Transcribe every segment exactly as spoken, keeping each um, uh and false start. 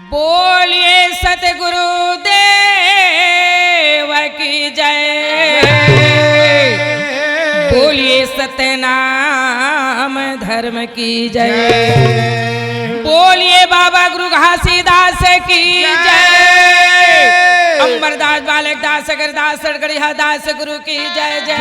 बोलिए सतगुरु देव की जय। बोलिए सतनाम धर्म की जय। बोलिए बाबा गुरु घासीदास की जय। अंबरदास, बालकदास, अगरदास, सड़गड़िया दास गुरु की जय जय।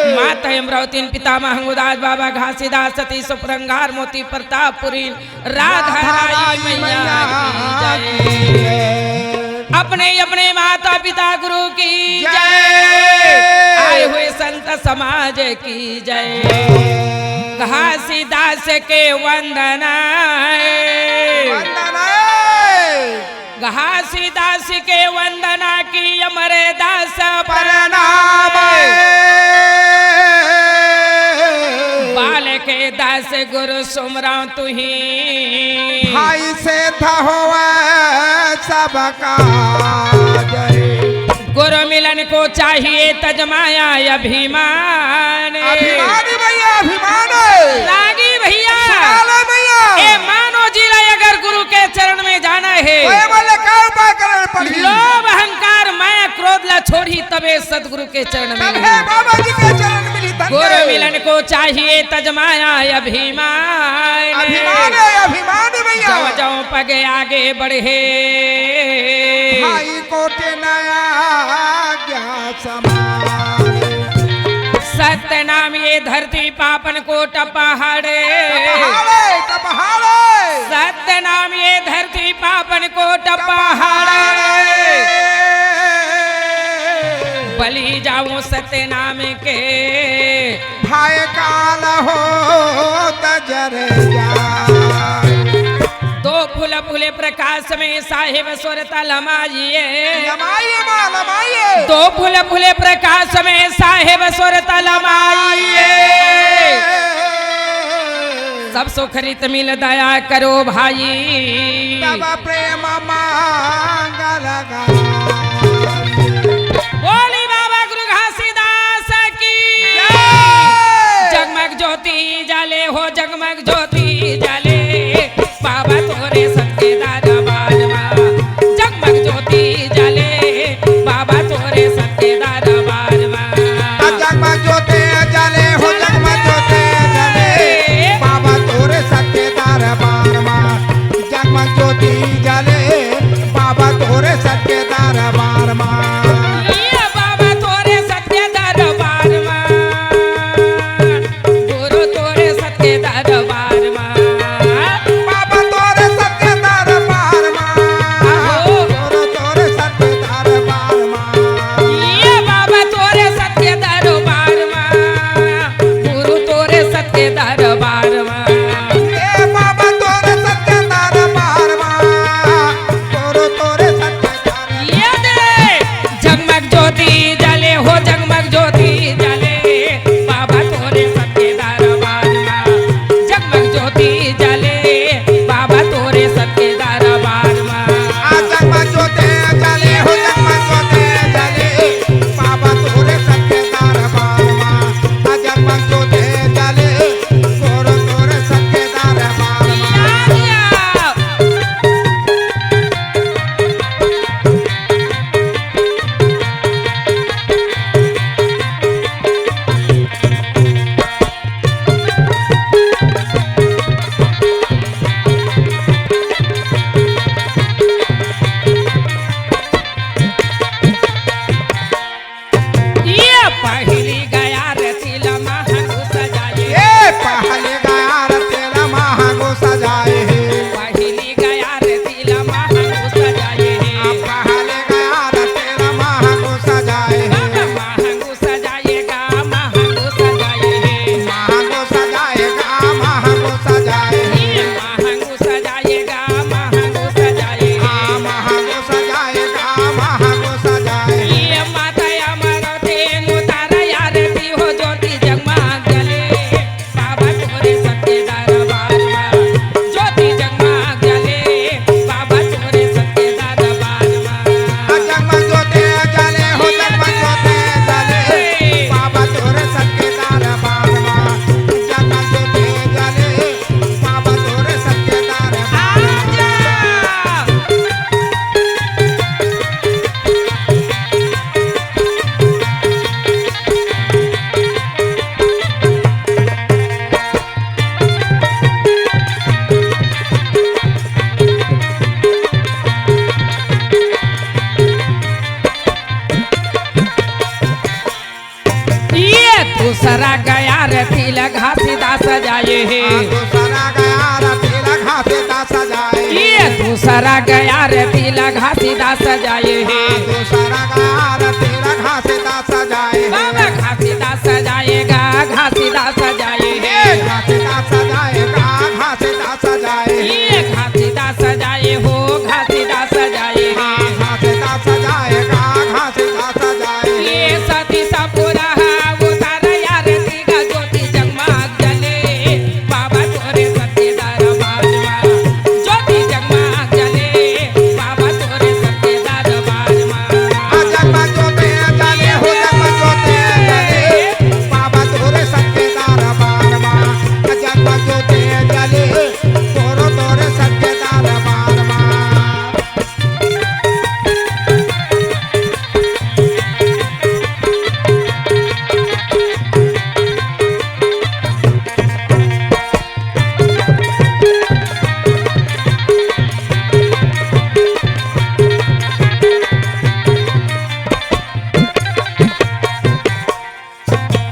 माता अमरावती पितामह अंगुदास बाबा घासीदास सती सुपरंगार मोती प्रतापपुरी राधा राई मैया की जय। अपने अपने माता पिता गुरु की जय। आए हुए संत समाज की जय। घासीदास के वंदना है। घासीदास के वंदना की अमरदास प्रणाम। बालकदास गुरु सुमरंव तुही। भाई से था होवे सबका जय। गुरु मिलन को चाहिए तज माया अभिमान। अभिमान भैया, अभिमान। रागी भैया। सुना लो भैया। ए मानो जी ला अगर गुरु के चरण में जाना है, तो ये बोले का उपाय करना पड़ी? लोभ, अहंकार, माया, क्रोध ला छोड़ी तबे सतगुरु के चरण में तब मिली। है बाबा जी के चरण मिली, धन गुरु करे। मिलन को चाहिए तज माया अभिमान। अभिमान है, अभिमान है भैया। जव जव पग आगे बढ़े। भाई कोटि नया आज्ञा समान। सत्य नाम ये धरती पावन कोट पहाड़े। पहाड़े, पहाड़े। सत्य नाम ये धरती पावन कोट पहाड़े। बलि जाऊं सत्य नाम के। भाई काल हो तजर जा। दो फूल फूले प्रकाश में साहेब सुरता लमाइए। लमाइए माँ, लमाइए। दो फूल फूले प्रकाश में साहेब सुरता लमाइए। सब सुख रित मिल दया करो भाई। तब प्रेम मांगल गा। बोली बाबा गुरु घासीदास की। जय। जगमग ज्योति जाले हो, जगमग ज्योति जाले। बाबा तोरे सत्य दरबार मा, जगमग ज्योति जले, बाबा तोरे सत्य दरबार मा। जगमग ज्योति जले हो, जगमग ज्योति जले, बाबा तोरे सत्य दरबार मा। जगमग ज्योति जले, बाबा तोरे सत्य रतिला घासीदास जाए हे। हाँ, दूसरा गया रतिला घासीदास जाए हे। ये दूसरा गया रतिला घासीदास जाए हे। हाँ, दूसरा गया रतिला घासीदास जाए हे। बाबा घासीदास जाएगा, घासीदास जाए हे। ये घासीदास जाएगा, घासीदास जाए हे। ये घासीदास जाए हो, घासीदास जाए हे। हाँ, घासीदास जाएगा, घासीदास जाए हे। ये सती सपुरा उतार यार ज्योति जगमग जले, बाबा तोरे सच्चे दरबार मा। ज्योति जगमग जले, बाबा तोरे सच्चे दरबार मा। आ जगमग ज्योति जले हो, जगमग ज्योति जले, बाबा तोरे सच्चे दरबार मा। आ जगमग ज्योति जले, तोरो तोरे सच्चे दरबार मा।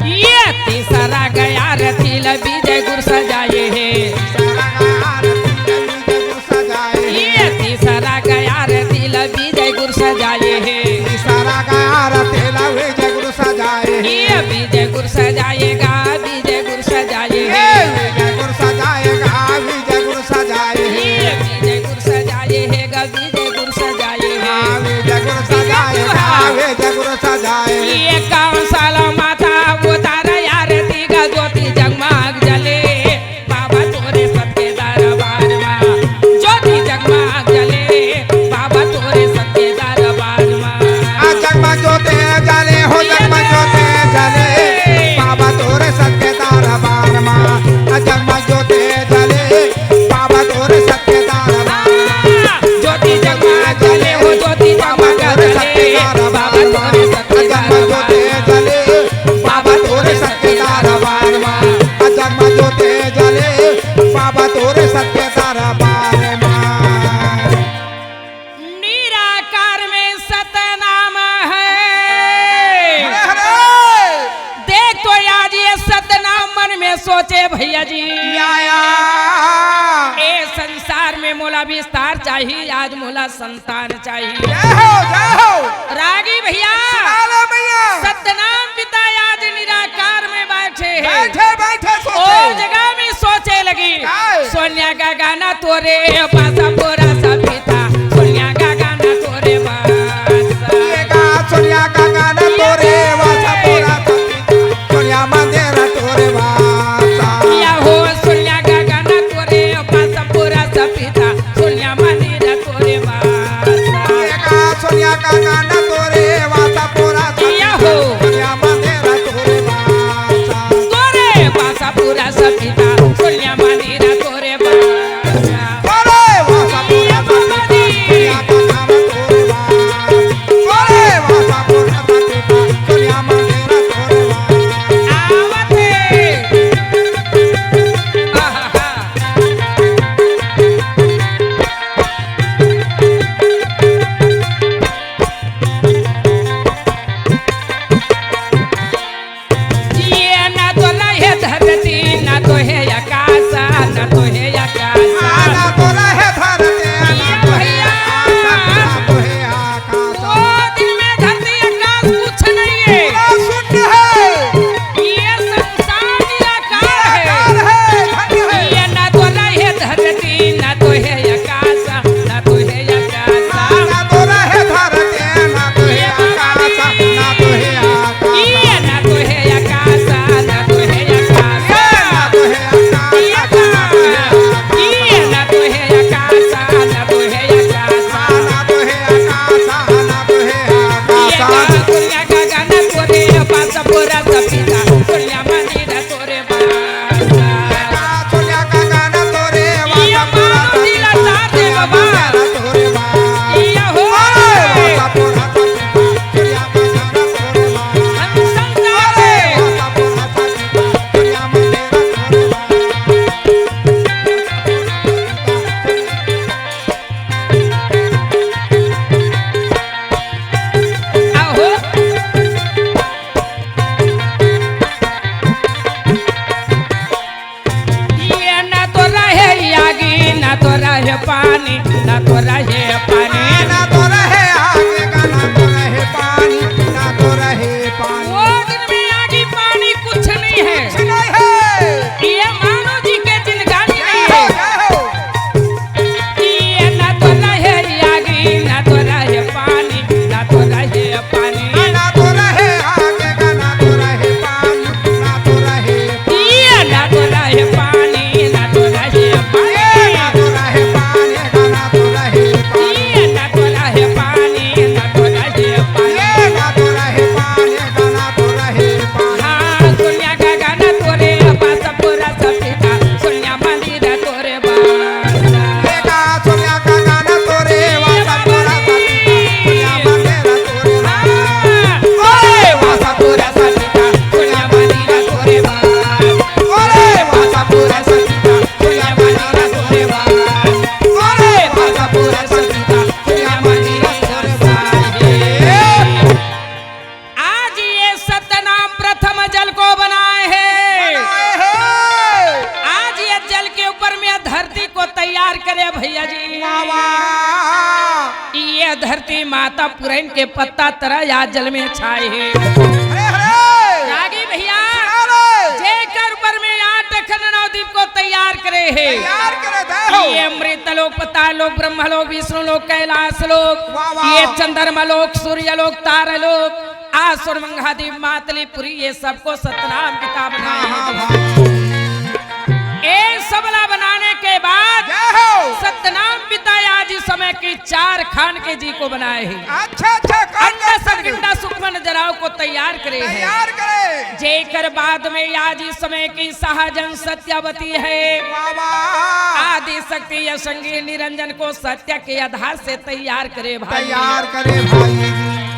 ये तीसरा गया रतिला विजय गुरु सजाए हे। ये तीसरा गया रतिला विजय गुरु सजाए हे। तीसरा गया रतिला विजय गुरु सजाए हे। ये विजय गुरु सजाएगा, विजय गुरु सजाए हे। ये विजय गुरु सजाएगा, विजय गुरु सजाए हे। ये विजय गुरु सजाए हे, गा विजय गुरु सजाए हे। हाँ, विजय गुरु सजाए, हाँ, विजय गुरु सजाए हे। ये कौन साला माता उतार यार तिगा ज्योति जगमग जले, बाबा तोरे सच्चे दरबार मा। ज्योति जगमग जले, बाबा तोरे सच्चे दरबार मा। आ जगमग ज्योति जले हो, जगमग ज्योति जले, बाबा तोरे सच्चे दरबार मा। आ जगमग ज्योति जले, बाबा तोरे सच्चे दरबार मा। ज्योति जगमग जले हो, ज्योति जगमग जले, बाबा तोरे सच्चे दरबार मा। जगमग ज्योति जले, बाबा तोरे सच्चे दरबार मा। आ जगमग ज्योति जले, बाबा तोरे सच्चे दरबार मा। निराकार में सतनाम है। हरे हरे। देख तो आज ये सतनाम मन में सोचे भैया जी। या, या। ए संसार में मोला विस्तार चाहिए, आज मोला संतान चाहिए। जय हो, जय हो। रागी भैया। सुना ले भैया। सतनाम पिता आज निराकार में बैठे हे। बैठे, बैठे सोचे। ओ जगह में सोचे लगी। काय? सोनिया का गाना तोरे पासा पूरा सपीता। सोनिया का गाना तोरे पासा। ये गा सोनिया का गाना तोरे पासा पूरा सपीता। सोनिया मंदिर तोरे पासा। या हो सोनिया का गाना तोरे पासा पूरा सपीता। सोनिया मंदिर तोरे पासा। ये गा सोनिया का गाना तोरे पासा पूरा सपीता। या हो। सोनिया मंदिर तोरे पासा। तोरे पासा पूरा सपीता। सोनिया मंदिर तोरे पासा। तोरे पासा भैया जी। वाह, वाह। ये धरती माता पुरैन के पत्ता तरह या जल में छाए हे। हरे, हरे। रागी भैया, अरे। जेकर ऊपर में आठ खंड नौ दीप को तैयार करे हे। तैयार करे दे हो। ये अमृत लोक, पाताल लोक, ब्रह्म लोक, विष्णु लोक, कैलाश लोक, वाह, वाह। ये चंद्रमा लोक, सूर्य लोक, तारा लोक, आ सोनमंगहा दीप, मातली पुरी, ये सबको सतनाम पिता बनाए हाँ, हे। हाँ, भाई। ए सबला बनाने के बाद जय हो। सतनाम पिता आज इस समय की चार खान के जी को बनाए हे। अच्छा, अच्छा, कौन अंडा कौन सा संगिंडा सुखमन जराव को तैयार करे हे। तैयार करे। जेकर बाद में आज इस समय की शाहजन सत्यावती हे। वाह, वाह। आदि शक्ति या संगी निरंजन को सत्य के आधार से तैयार करे भाई। तैयार करे भाई।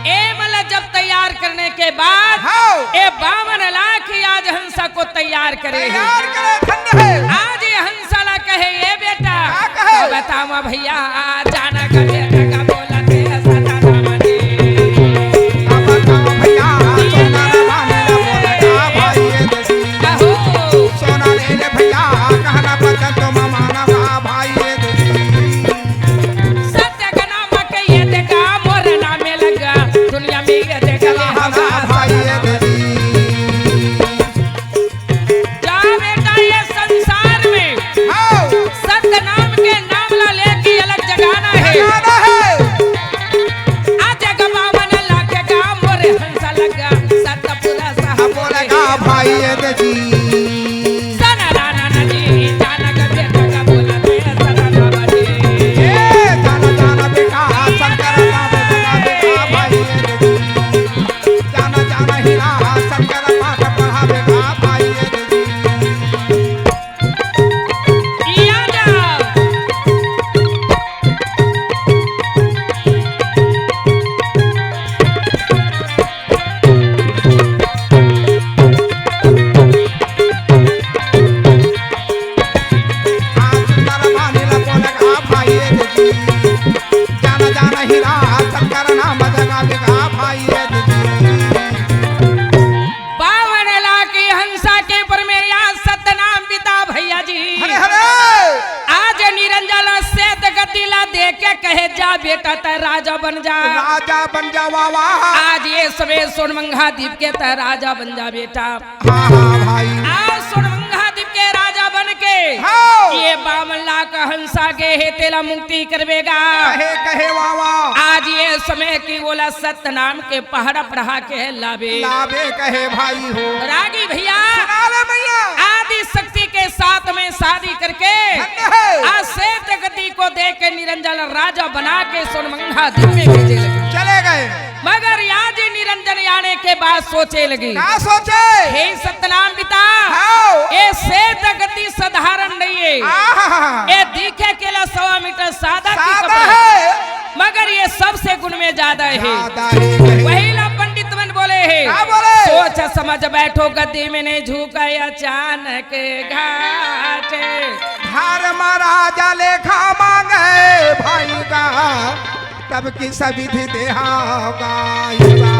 ए मतलब जब तैयार करने के बाद हाँ। ए बावन लाख आज हंसा को तैयार करे हे। तैयार करे, धन्य हे। आज ये हंसा ला कहे, ए बेटा, का कहे? तो बतावा भैया, जाना का बेटा का बोला थे सदा राम जी। अब बतावा भैया, सोना राम ने बोला था भाई ये दसी। कहो। सोना ले ले भैया, कहना पता तो मामा ना भाई ये दसी। सत्य का नाम के ये देखा, मोर नाम में लगा, दुनिया में ये देखा, चला हवा हवा भाई ये दसी। जा बेटा, ये संसार में हाँ। सत्य नाम के नाम ला लेके अलग जगाना हे। जगाना हे। आ जग बावन लाख गाम मोरे हंसा लगा, सतपुरा साहब बोले गा भाई ये देखी। सना राना ना जी, जानक बेटा का बोला थे, सना राना जी। ए, जाना, जाना बेटा, शंकर बाबू बोला बेटा, भाई ये देखी। जाना जाना हीरा शंकर पाठ पढ़ावे गा भाई ये दीदी। किया जा। आज सुंदर मानी ला बोले गा भाई ये दीदी। जाना जाना हीरा शंकर नाम जगा देगा भाई ये दीदी। बावन लाख हंसा के ऊपर में आज सतनाम पिता भैया जी। हरे हरे। आज निरंजन ला श्वेत गद्दी ला दे के कहे जा बेटा तैं राजा बन जा। राजा बन जा वाह वाह। आज ये समय सोनमंगहा दीप के तैं राजा बन जा बेटा। हाँ, हाँ, भाई। आज सोनमंगहा दीप के राजा बन के हाँ। ये बावन लाख हंसा के हे तेला मुक्ति करबे गा। कहे, कहे, वाह, वाह। आज ये समय की ओला सतनाम के पहाड़ा पढ़ा के लाबे। लाबे कहे भाई हो। रागी भैया। सुनावे मैया। आदि शक्ति के साथ में शादी करके धन्य है। आज श्वेत गद्दी को दे के निरंजन राजा बना के सोनमंगहा दीप में भेजे लगे। चले गए। मगर आज निरंजन आने के बाद सोचे लगी। का सोचे? हे सतनाम पिता, हाँ। ये श्वेत गद्दी साधारण नहीं है। आहा। ये दिखे केला सवा मीटर सादा की सादा कपड़ा। है। मगर ये सबसे गुण में ज्यादा है। ज्यादा है। वही ला पंडित मन बोले है। का बोले? सोच समझ बैठो गद्दी में नहीं झुका अचानक घाट। धर्म राजा लेखा मांगे भाई का। तब की सविधि देहा गायबा।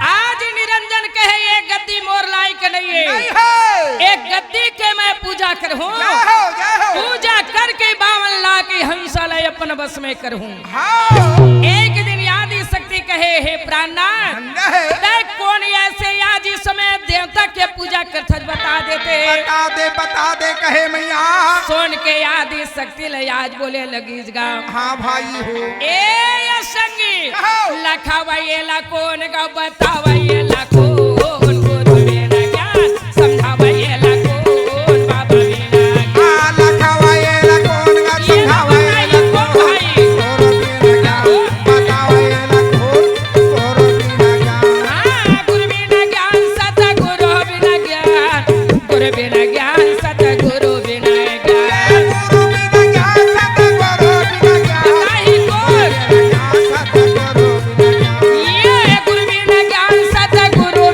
आज निरंजन कहे, ये गद्दी मोर लायक नहीं है। नहीं है। एक गद्दी के मैं पूजा करहूँ। जय हो, जय हो। पूजा करके बावन लाख की हंसा ला अपन बस में करहूँ। हाँ। एक दिन आदि शक्ति कहे, हे प्राणनाथ, नहीं। तै कोन ऐसे आज इस समय देवता के पूजा करथस बता देते। बता दे, बता दे कहे मैया। सुन के आदि शक्ति ले आज बोले लगी गा। हाँ भाई हो। ए या संगी, कहो। लखावा ये ला कोन गा, बतावा ये ला कोन, गुरु बिना ज्ञान, समझावा ये ला कोन, बाबा बिना ज्ञान। हाँ, लखावा ये ला कोन गा, ये समझावा ये ला कोन, भाई। गुरु बिना ज्ञान, बतावा ये ला कोन, गुरु बिना ज्ञान। हाँ, गुरु बिना ज्ञान, सतगुरु बिना ज्ञान, गुरु बिना ज्ञान, सतगुरु बिना ज्ञान। गुरु बिना ज्ञान, सतगुरु बिना ज्ञान। नहीं कोई। ज्ञान, सतगुरु बिना ज्ञान। ये गुरु बिना ज्ञान, सतगुरु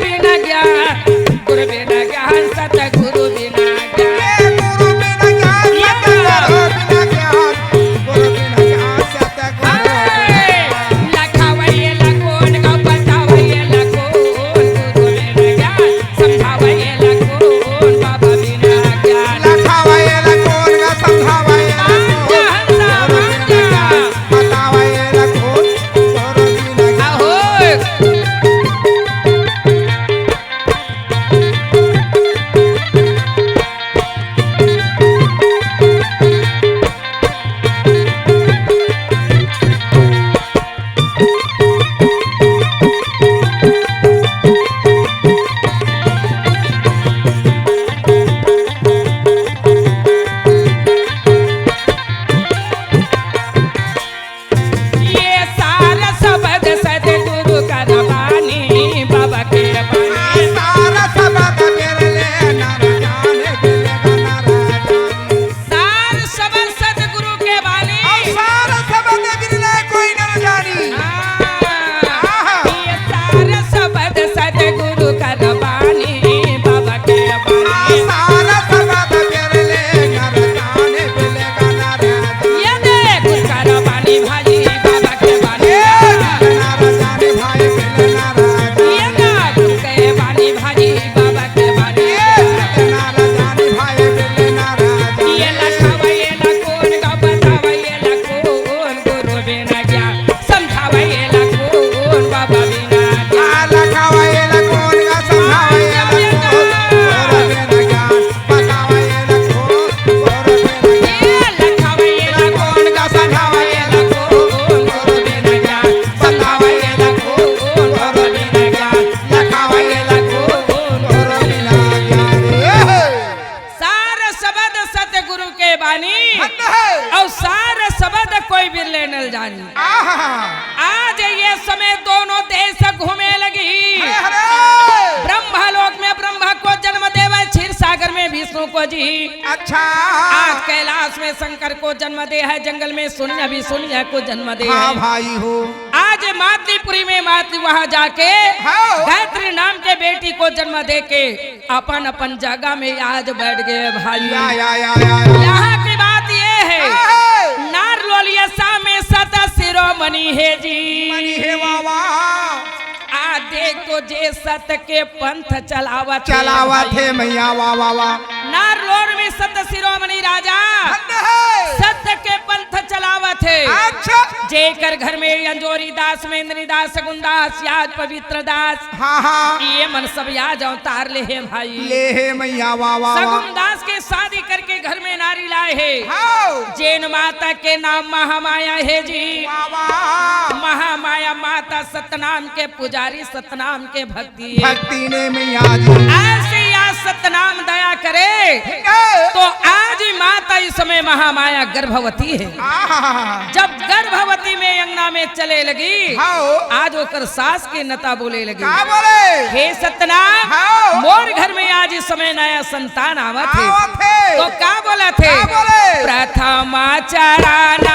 विष्णु को जी। अच्छा। आज कैलाश में शंकर को जन्म दे है, जंगल में शून्य भी शून्य को जन्म दे हाँ है। भाई हो। आज मातलीपुरी में मातली वहां जाके हाँ। गायत्री नाम के बेटी को जन्म दे के अपन अपन जगह में आज बैठ गए भाई। या, या, या, या, या। यहाँ की बात ये है, हाँ। नारलोलिया सा में सत शिरोमणि है जी। मणि हे वाह, वाह। आ देख तो जे सत के पंथ चलावत हे चलावत भाई। हे मैया, वाह, वाह, वाह। नारलोर में सत शिरोमणि राजा धन्य हे। सत के पंथ चलावत हे। अच्छा। जेकर घर में अंजोरी दास, मेंदरी दास, सगुन दास, याज पवित्र दास, हाँ, हाँ। ये मन सब याज अवतार ले हे भाई। ले हे मैया, वाह, वाह, वाह। सगुन दास के शादी करके घर में नारी लाए हे। हाँ। जेन माता के नाम महामाया हे जी। वाह, वाह। महामाया माता सतनाम के पुजारी, सतनाम के भक्ति हे। भक्ति ने मैया जी। ऐसे या सतनाम दया करे ठीक हे। तो आज ही माता इस समय महामाया गर्भवती हे। आहा। जब गर्भवती में अंगना में चले लगी, हाँ। आज ओकर सास के नता बोले लगी। का बोले? हे सतनाम, हाँ। मोर घर में आज इस समय नया संतान आवत हे। आवत हे। तो का बोलत हे? का बोले? प्रथम चरण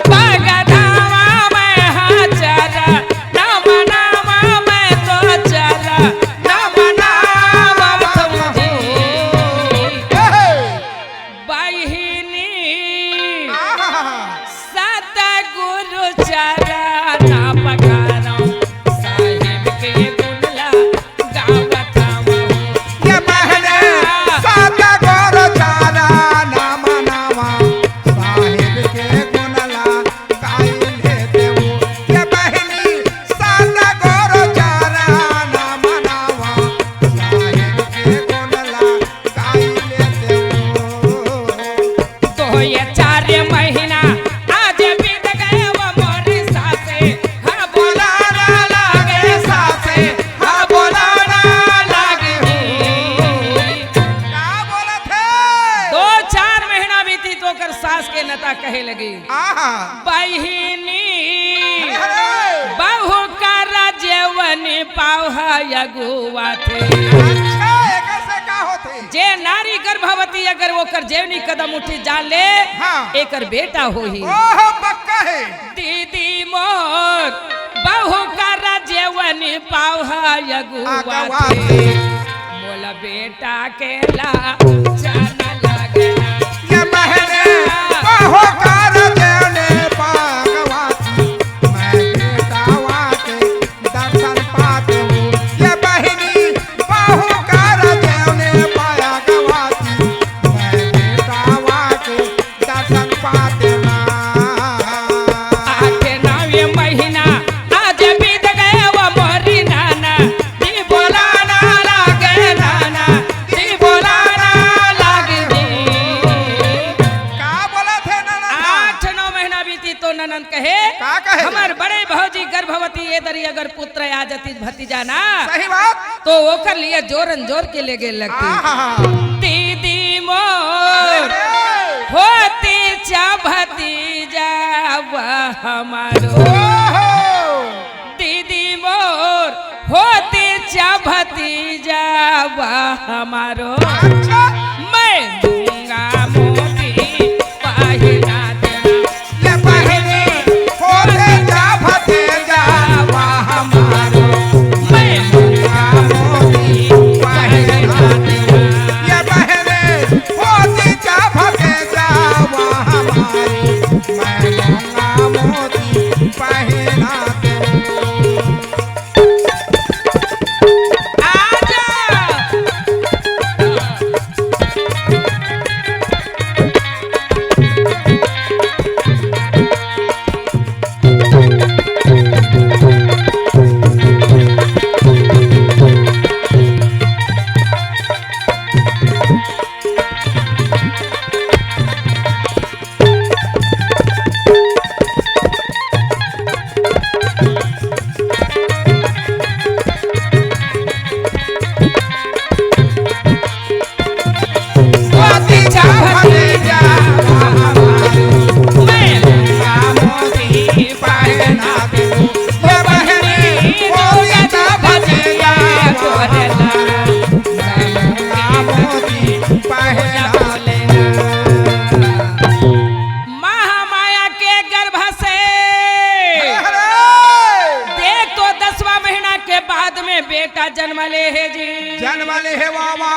पगधावा में हाचर, नम नम मैं तो चर, नम नम तुम जी। हे, हे। बहिनी आहा। सतगुरु चरण पकड़ो, साहिब के गुण ला गावत हूँ। ये बहने सतगुरु चरण नम नम, साहिब के गुण ला गाई लेते हो। ये बहनी सतगुरु चरण नम नम, साहिब के गुण ला गाई लेते हो। तो ये चार महीना आज बीत गए वो मोरी सासे, हाँ बोलाना लागे सासे, हाँ बोलाना लागे हो। का बोलत हे? दो चार महीना बीती तो ओकर सास के नता कहे लगी, आहा। बहिनी, अरे, अरे। बहू कर जेवनी पाव है अगुआ थे। अच्छा, एकर से का होथे? जे नारी गर्भवती अगर ओकर जेवनी कदम उठी जान ले, हाँ। एकर बेटा होही। ओहो, पक्का हे। दीदी मोर बहू कर जेवनी पाव है अगुआ अगुआ थे। थे। मोला बेटा के लाज न लगना। ये बहने बहू कर जेवनी पाव अगुआ थे, मैं बेटावा के दर्शन पाते हूँ। ये बहिनी बहू कर जेवनी पाव अगुआ थे, मैं बेटावा के दर्शन पाते ना। आठ नवे महीना आज बीत गए वो मोरी नाना, दी बोलाना लागे नाना, दी बोलाना लागे दी। का बोलत हे नाना? आठ नौ महीना बीती तो ननंद कहे, का कहे? हमर बड़े भौजी गर्भवती, ए दरी अगर पुत्र आ जतिस भतीजा ना, सही बात। तो ओकर लिए जोरन जोर के लेगे लगती। आहा। दीदी मोर अरे। होती चा भतीजा वह हमारो। ओहो। दीदी मोर होती चा भतीजा वह हमारो। अच्छा। मैं मूंगा मोती पहिरा देना। ये बहने होते जा भतीजा वा हमारो, मैं मुंगा मोती पहना देना। ये बहने होते जा भतीजा वा हमारो, मैं मुंगा मोती पहना देना। आजा। वाले हे जी। जन्म ले हे बाबा।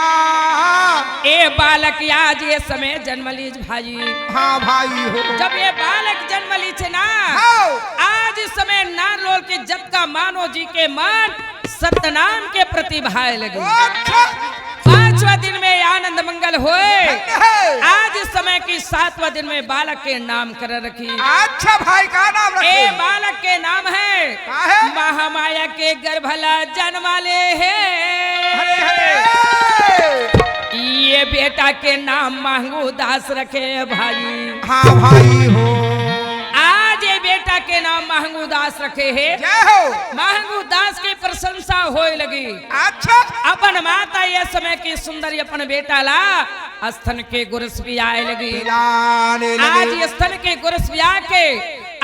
ए बालक आज ये समय जन्म लीज भाई। हाँ भाई हो। जब ये बालक जन्म लीज ना, हाँ। आज इस समय नारलोल के जतका मानो जी के मन सतनाम के प्रति भाए लगे। अच्छा। पांचवा दिन में आनंद मंगल होए। है। आज इस समय की सातवां दिन में बालक के नामकरण रखी। अच्छा भाई, का नाम रखे? ए बालक के नाम है का है? महामाया के गर्भ ला जन्म ले हे। अरे, अरे। ये बेटा के नाम महंगू दास रखे हे भाई। हाँ भाई हो। आज ये बेटा के नाम महंगू दास रखे हे। जय हो। महंगू दास की प्रशंसा होए लगी। अच्छा। अपन माता ये समय की सुंदरी अपन बेटा ला स्तन के गुरस पियाए लगी। पिलाने लगे। आज ये स्तन के गुरस पिया के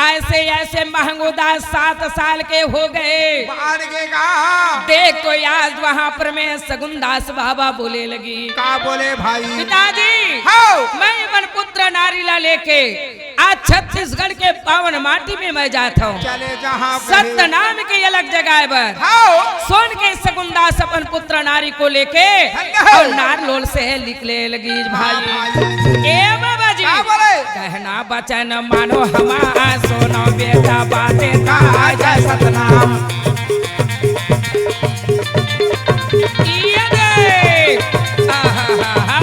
ऐसे ऐसे महंगू दास सात साल के हो गए। बाढ़ के कहा। देख तो आज वहां पर में सगुन दास बाबा बोले लगी। का बोले भाई? पिताजी, हाँ। मैं अपन पुत्र नारी ला लेके आज छत्तीसगढ़ के पावन माटी में मैं जात हूँ। चले जहाँ कहे। सतनाम के अलग जगह बर। हाँ। सोन के सगुन दास अपन पुत्र नारी को लेके धन्य है। और नारलोल से निकले लगी भाई। हाँ भाई। ए बाबा जी। का बोले? कहना बचन मानो हमार, सुनो बेटा बातें का जय सतनाम। ये दे। आहा हा हा।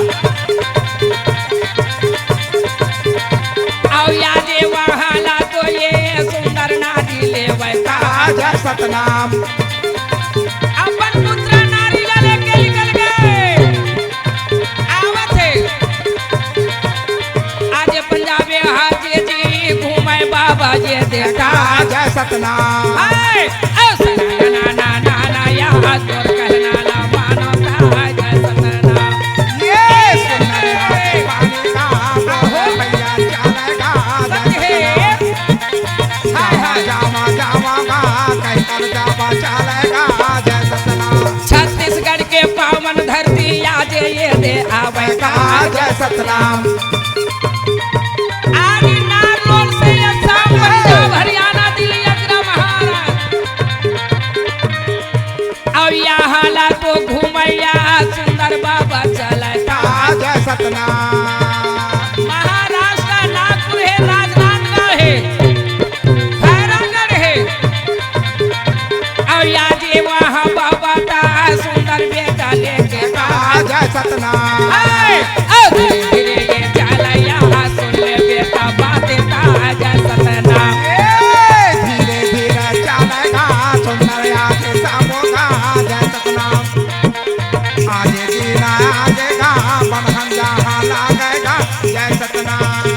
अउ या जे वहाँ ला तो ये सुंदर नारी लेवे का जय सतनाम। अपन पुत्र नारी ला लेके निकल गए। आवत हे। आज पंजाबे हाजे जी घूमे बाबा ये देखा। जय सतनाम। हाय, ओ सतना ना ना ना ना, या तोर कहना ला मानो ता, जय सतना। ये सुंदर नारी पानी का, हो भैया चलेगा, जय सतना। हाय, हाय। जावा, जावा, जावा, कहीं कर जावा, चलेगा, जय सतना। छत्तीसगढ़ के पावन धरती आज ये दे आवे का। जय सतनाम। आज नारनौल से ये शाम पंजाब, हरियाणा, दिल्ली, आगरा, महाराष्ट्र। अब यहाँ ला तो घूमैया सुंदर बाबा चले का। जय सतनाम। महाराष्ट्र नागपुर हे, राजनांदगांव हे, खैरागढ़ हे। अउ या जे वहाँ बाबा ता सुंदर बेटा लेके का। जय सतनाम। हाय, अउ धीरे धीरे ये चलैया सुन ले बेटा बात ता जय सतनाम। ए, धीरे धीरे चलेगा सुंदर आगे सबका जय सतनाम। आगे जीना आगे गा बमहन जहाँ लागेगा जय सतनाम।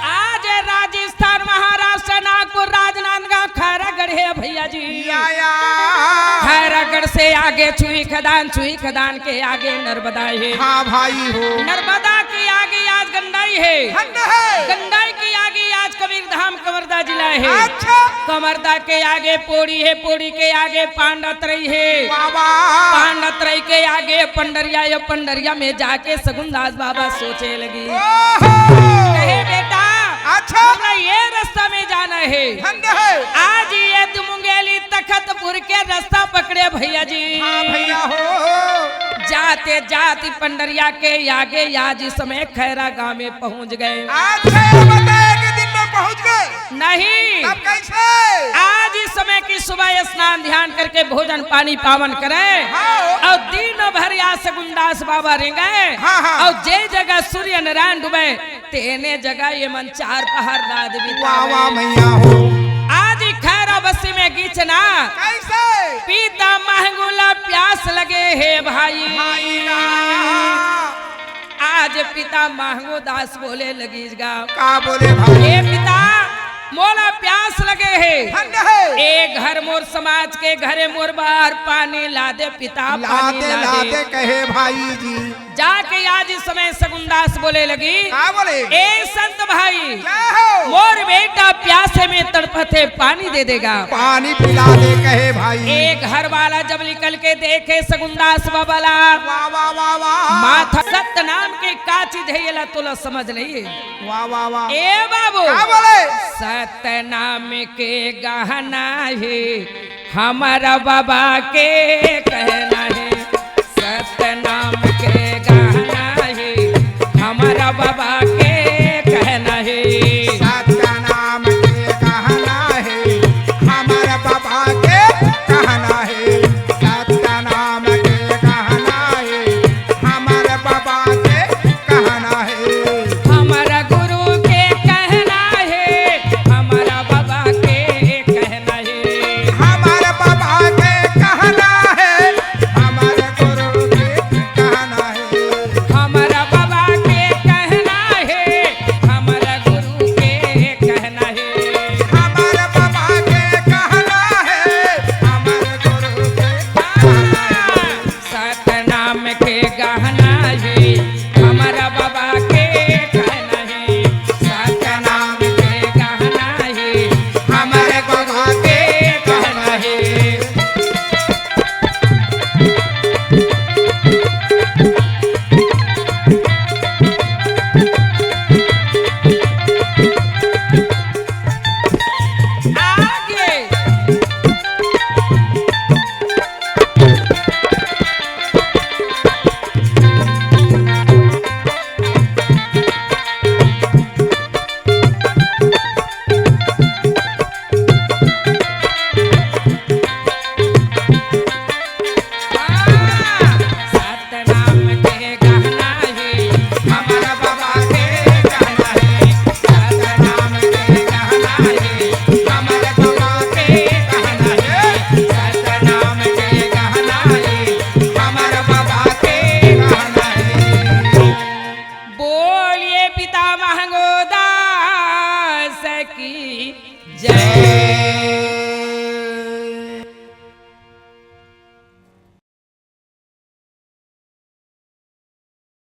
आज राजस्थान, महाराष्ट्र, नागपुर, राजनांदगांव, खैरागढ़ हे भैया जी। या, या। खैरागढ़ से आगे छुई खदान, छुई खदान के आगे नर्मदा हे। हाँ भाई हो। नर्मदा के आगे आज गंडई हे। हंड हे। गंडई के आगे आज कबीर धाम कवर्धा जिला हे। अच्छा। कवर्धा के आगे पोड़ी हे, पोड़ी के आगे पांडातरई हे। वाह, वाह। पांडातरई के आगे पंडरिया, ये पंडरिया में जाके सगुनदास बाबा सोचे लगी। ओहो। कहे, "बेटा, अच्छा। हमरा ये रास्ता में जाना हे।" हंद हे। आज ये मुंगेली तखतपुर के रास्ता पकड़े भैया जी। हाँ भैया हो। जाते जाते पंडरिया के आगे आज इस समय खैरा गांव में पहुंच गए। अच्छा, ये बताए कि दिन में पहुंच गए? नहीं। तब कैसे? आज इस समय की सुबह स्नान ध्यान करके भोजन पानी पावन करे। हाँ। अउ दिन भर या सगुनदास बाबा रेंगे। हाँ, हाँ। अउ जे जगह सूर्य नारायण डूबे, तेने जगह ये मन चार पहर रात बितावे। वाह, वाह, मैया हो। आज खैरा बस्ती में गीच ना। कैसे? पीता महंगूला प्यास लगे हे भाई। भाई ना। आज पिता महंगो दास बोले लगिस गा। का बोले भाई? ए पिता, मोला प्यास लगे हे। ठंड हे। ए घर मोर समाज के घर ए, मोर बर पानी ला दे पिता, पानी लादे ला दे। लादे कहे भाई जी। जाके आज इस समय सगुन दास बोले लगिस। का बोले? ए संत भाई, क्या हो? मोर बेटा प्यासे में तड़पत हे, पानी दे दे गा। पानी पिला दे कहे भाई। ए घर वाला जब निकल के देखे सगुन दास बाबा ला, वाह, वाह, वाह, वाह। माथा सत्य नाम के का चीज हे, एला तोला समझ नइ हे। वाह, वाह, वाह। ए बाबू। का बोले? सत्य नाम के गहना हे, हमर बाबा के कहना हे। सत्य नाम के गहना हे, हमर बाबा के कहना हे। सत्य नाम के गहना हे, हमर बाबा के कहना हे। सत्य नाम के गहना हे, हमर बाबा के कहना हे। हमर गुरु के कहना हे, हमर बाबा के कहना हे। हमर बाबा के कहना हे, हमर गुरु के कहना हे। हमर बाबा के कहना हे, हमर गुरु के कहना हे। हमर बाबा के कहना हे, हमर गुरु के कहना हे। सतनाम के गहना हे, हमर बाबा के कहना हे। सतनाम के गहना हे, हमर बाबा के कहना हे। आगे। सतनाम के गहना हे, हमर बाबा के कहना हे। सतनाम के गहना हे, हमर बाबा के कहना हे। सतनाम के गहना हे, हमर बाबा के कहना हे। बोलिए पिता महंगो दास की जय।